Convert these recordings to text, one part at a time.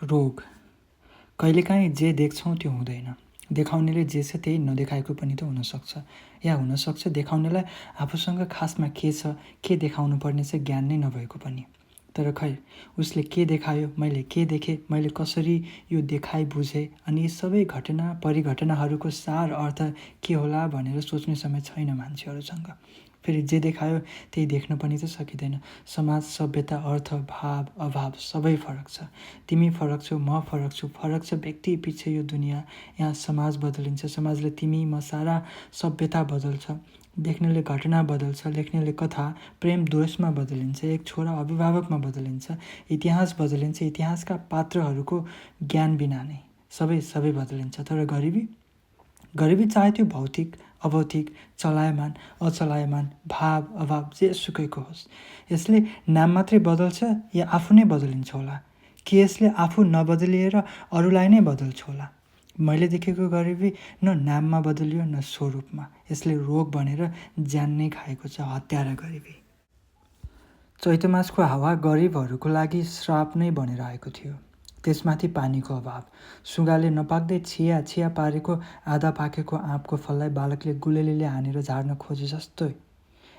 रोग। कहिलेकाहीँ जे देख्छौँ त्यो हुँदैन। देखाउनेले जे छ त्यही नदेखाएको पनि त हुनसक्छ, या हुनसक्छ देखाउनेलाई आफूसँग खासमा के छ, के देखाउनु पर्ने चाहिँ ज्ञान नै नभएको पनि। तर खै उसले के देखायो, मैले के देखेँ, मैले कसरी यो देखाइ बुझेँ, अनि यी सबै घटना परिघटनाहरूको सार अर्थ के होला भनेर सोच्ने समय छैन मान्छेहरूसँग। फेरि जे देखायो त्यही देख्न पनि त सकिँदैन। समाज, सभ्यता, अर्थ, भाव, अभाव सबै फरक छ। तिमी फरक छौ, म फरक छु, फरक छ व्यक्ति पछि यो दुनियाँ। यहाँ समाज बदलिन्छ, समाजले तिमी म सारा सभ्यता बदल्छ। देख्नेले घटना बदल्छ, लेख्नेले कथा, प्रेम द्वेषमा बदलिन्छ, एक छोरा अभिभावकमा बदलिन्छ, इतिहास बदलिन्छ, इतिहासका पात्रहरूको ज्ञान बिना नै सबै बदलिन्छ। तर गरिबी चाहे त्यो भौतिक, अभौतिक, चलायमान, अचलायमान, भाव, अभाव जेसुकैको होस्, यसले नाम मात्रै बदल्छ या आफू नै बदलिन्छ होला? कि यसले आफू नबदलिएर अरूलाई नै बदल्छ होला? मैले देखेको गरिबी न नाममा बदलियो न स्वरूपमा। यसले रोग बनेर ज्यान नै खाएको छ, हत्यारा गरिबी। चैत मासको हावा गरिबहरूको लागि श्राप नै बनेर आएको थियो। त्यसमाथि पानीको अभाव, सुगाले नपाक्दै छिया पारेको आधा पाकेको आँपको फललाई बालकले गुलेलीले हानेर झार्न खोजे जस्तो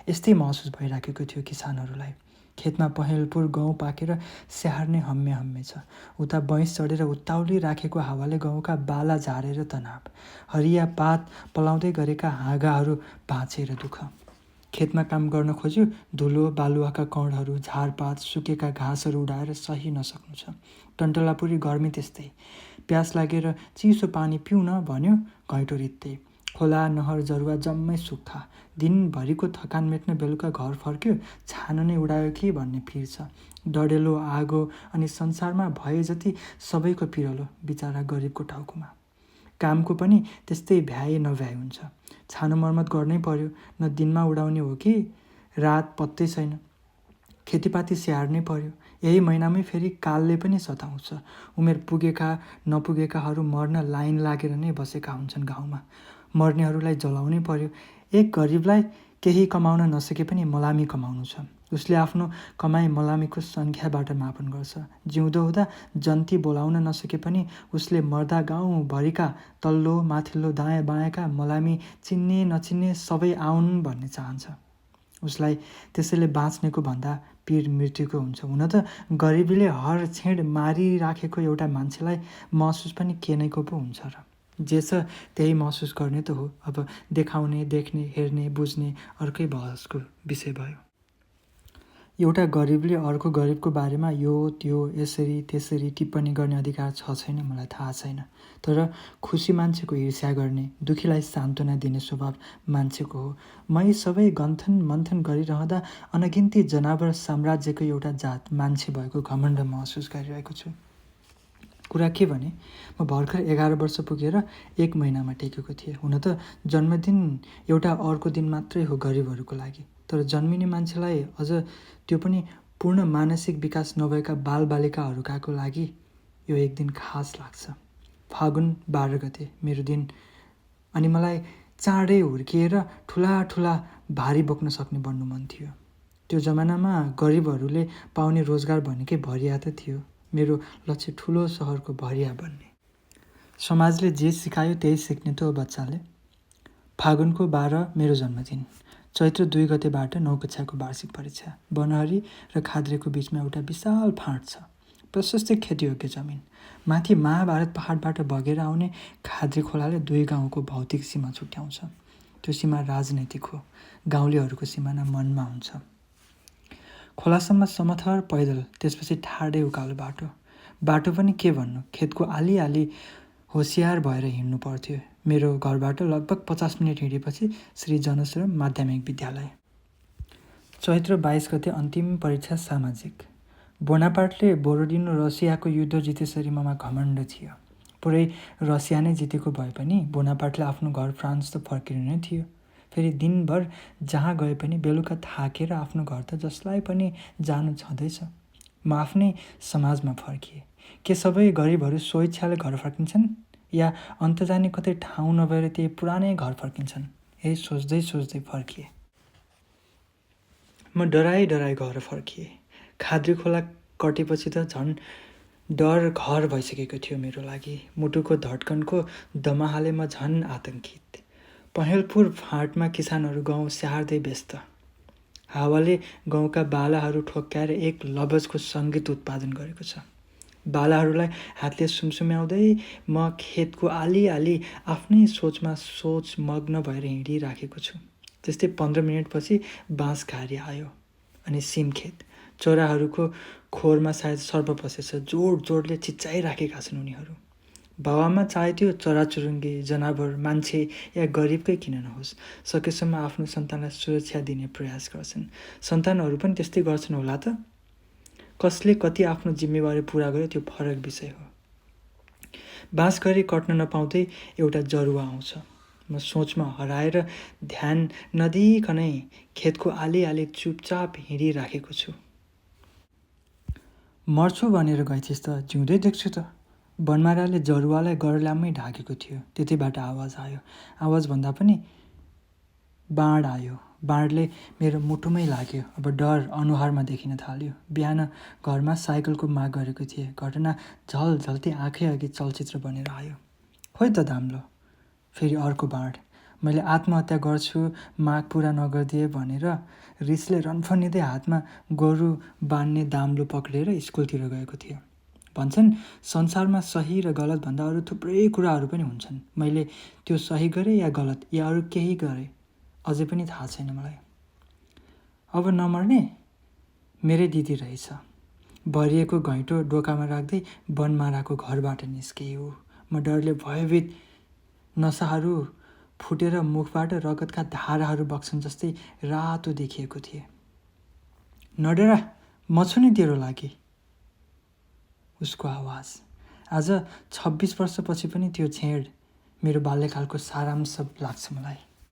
यस्तै महसुस भइराखेको थियो किसानहरूलाई। खेतमा पहेँलपुर गहुँ पाकेर स्याहार्ने हम्मे छ। उता बैंस चढेर उत्ताउली राखेको हावाले गहुँका बाला झारेर तनाव, हरिया पात पलाउँदै गरेका हाँगाहरू भाँचेर दुःख। खेतमा काम गर्न खोज्यो, धुलो, बालुवाका कणहरू, झारपात, सुकेका घाँसहरू उडाएर सही नसक्नु छ। टन्टलापुरी गर्मी त्यस्तै। प्यास लागेर चिसो पानी पिउन भन्यो, घैँटो रित्तै। खोला, नहर, जरुवा जम्मै सुक्खा। दिनभरिको थकान मेट्न बेलुका घर फर्क्यो, छानो नै उडायो कि भन्ने फिर छ। डढेलो, आगो अनि संसारमा भए जति सबैको पिरलो बिचारा गरिबको टाउकोमा। कामको पनि त्यस्तै भ्याए नभ्याए हुन्छ। छानो मर्मत गर्नै पर्यो, न दिनमा उडाउने हो कि रात पत्तै छैन। खेतीपाती स्याहार्नै पर्यो। यही महिनामै फेरि कालले पनि सताउँछ। उमेर पुगेका नपुगेकाहरू मर्न लाइन लागेर नै बसेका हुन्छन् गाउँमा। मर्नेहरूलाई जलाउनै पर्यो। एक गरिबलाई केही कमाउन नसके पनि मलामी कमाउनु छ। उसले आफ्नो कमाई मलामीको सङ्ख्याबाट मापन गर्छ। जिउँदो हुँदा जन्ती बोलाउन नसके पनि उसले मर्दा गाउँभरिका तल्लो माथिल्लो दायाँ बायाँका मलामी चिन्ने नचिन्ने सबै आउन् भन्ने चाहन्छ। उसलाई त्यसैले बाँच्नेको भन्दा पीर मृत्युको हुन्छ। हुन त गरिबीले हर छेड मारिराखेको एउटा मान्छेलाई महसुस पनि केनैको पो हुन्छ र। जे छ त्यही महसुस गर्ने त हो। अब देखाउने, देख्ने, हेर्ने, बुझ्ने अर्कै बहसको विषय भयो। एउटा गरिबले अर्को गरिबको बारेमा यो त्यो यसरी त्यसरी टिप्पणी गर्ने अधिकार छ छैन मलाई थाहा छैन। तर खुसी मान्छेको ईर्ष्या गर्ने, दुखीलाई सान्त्वना दिने स्वभाव मान्छेको हो। म यी सबै गन्थन मन्थन गरिरहँदा अनगिन्ती जनावर साम्राज्यको एउटा जात मान्छे भएको घमण्ड महसुस गरिरहेको छु। कुरा के भने, म भर्खर 11 वर्ष पुगेर 1 महिनामा टेकेको थिएँ। हुन त जन्मदिन एउटा अर्को दिन मात्रै हो गरिबहरूको लागि। तर जन्मिने मान्छेलाई, अझ त्यो पनि पूर्ण मानसिक विकास नभएका बालबालिकाहरूका लागि यो एक दिन खास लाग्छ। फागुन 12 गते मेरो दिन, अनि मलाई चाँडै हुर्किएर ठुला भारी बोक्न सक्ने बन्नु मन थियो। त्यो जमानामा गरिबहरूले पाउने रोजगार भनेकै भरिया त थियो। मेरो लक्ष्य ठुलो सहरको भरिया बन्ने। समाजले जे सिकायो त्यही सिक्ने त हो बच्चाले। फागुनको 12 मेरो जन्मदिन। चैत्र 2 गतेबाट 9 कक्षाको वार्षिक परीक्षा। बनहरी र खाद्रेको बिचमा एउटा विशाल फाँट छ। प्रशस्त खेतीयोग्य जमिन। माथि महाभारत पहाडबाट बगेर आउने खाद्रे खोलाले 2 गाउँको भौतिक सीमा छुट्याउँछ। त्यो सीमा राजनैतिक हो। गाउँलेहरूको सिमाना मनमा हुन्छ। खोलासम्म समथर पैदल, त्यसपछि ठाडै उकालो बाटो। बाटो पनि के भन्नु, खेतको आली होसियार भएर हिँड्नु पर्थ्यो। मेरो घरबाट लगभग 50 मिनट हिँडेपछि श्री जनश्रम माध्यमिक विद्यालय। चैत्र 22 गते अन्तिम परीक्षा सामाजिक। बोनापार्टले बोरोडिनो रसियाको युद्ध जितेसरी ममा घमण्ड थियो। पुरै रसिया नै जितेको भए पनि बोनापार्टले आफ्नो घर फ्रान्स त फर्किनु नै थियो। फेरि दिनभर जहाँ गए पनि बेलुका थाकेर आफ्नो घर त जसलाई पनि जानु छँदैछ। म आफ्नै समाजमा फर्किएँ। के सबै गरिबहरू स्वेच्छाले घर फर्किन्छन्, या अन्त जाने कतै ठाउँ नभएर त्यही पुरानै घर फर्किन्छन्? यही सोच्दै फर्किएँ। म डराई घर फर्किएँ। खाद्रे खोला कटेपछि त झन् डर घर भइसकेको थियो मेरो लागि। मुटुको धड्कनको दमाहाले म झन् आतङ्कित। पहेँलपुर फाँटमा किसानहरू गाउँ स्याहार्दै व्यस्त। हावाले गाउँका बालाहरू ठोक्काएर एक लवजको सङ्गीत उत्पादन गरेको छ। बालाहरूलाई हातले सुमसुम्याउँदै म खेतको आली आली आफ्नै सोचमा मग्न भएर हिँडिराखेको छु। त्यस्तै 15 मिनटपछि बाँसघारी आयो अनि सिमखेत। चोराहरूको खोरमा सायद सर्प पसेछ। जोडले चिच्चाइराखेका छन् उनीहरू। बाबामा चाहे त्यो चराचुरुङ्गी, जनावर, मान्छे या गरिबकै किन नहोस्, सकेसम्म आफ्नो सन्तानलाई सुरक्षा दिने प्रयास गर्छन्। सन्तानहरू पनि त्यस्तै गर्छन् होला त? कसले कति आफ्नो जिम्मेवारी पुरा गर्यो त्यो फरक विषय हो। बाँसघरी कट्न नपाउँदै एउटा जरुवा आउँछ। म सोचमा हराएर ध्यान नदिइकनै खेतको आली आली चुपचाप हिँडिराखेको छु। मर्छु भनेर गएथिस् त, जिउँदै देख्छु त। बनमाराले जरुवालाई गर्लामै ढाकेको थियो। त्यतिबाट आवाज आयो। आवाज भन्दा पनि बाँड आयो। बाँडले मेरो मुटुमै लाग्यो। अब डर अनुहारमा देखिन थाल्यो। बिहान घरमा साइकलको माग गरेको थिएँ। घटना झल्झल्ती आँखै अघि चलचित्र बनेर आयो। खोइ त दाम्लो, फेरि अर्को बाँड। मैले आत्महत्या गर्छु माग पुरा नगरिदिए भनेर रिसले रन्फनिँदै हातमा गोरु बान्ने दाम्लो पक्रेर स्कुलतिर गएको थियो। भन्छन् संसारमा सही र गलत भन्दा अरू थुप्रै कुराहरू पनि हुन्छन्। मैले त्यो सही गरेँ या गलत या अरू केही गरेँ अझै पनि थाहा छैन मलाई। अब नमर्ने मेरै दिदी रहेछ। भरिएको घैँटो डोकामा राख्दै बनमाराको घरबाट निस्कियो। म डरले भयभीत, नसाहरू फुटेर मुखबाट रगतका धाराहरू बग्छन् जस्तै रातो देखिएको थिए। नडेरा, म छु नि तेरो लागि। उसको आवाज। आज 26 वर्षपछि पनि त्यो छेड मेरो बाल्यकालको सारांश लाग्छ मलाई।